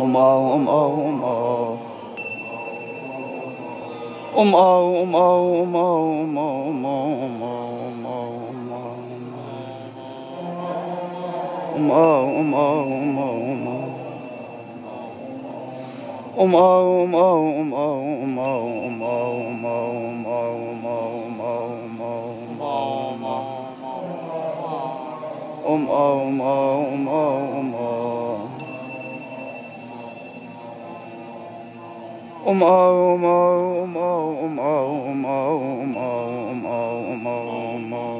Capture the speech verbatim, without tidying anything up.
ཨོམ་ཨོ་ཨོམ་ཨོ་ཨོམ་ཨོ། ཨོམ་ཨོ་ཨོམ་ཨོ་ཨོམ་ཨོ། ཨོམ་ཨོ་ཨོམ་ཨོ་ཨོམ་ཨོ། ཨོམ་ཨོ་ཨོམ་ཨོ་ཨོམ་ཨོ། ཨོམ་ཨོ་ཨོམ་ཨོ་ཨོམ་ཨོ།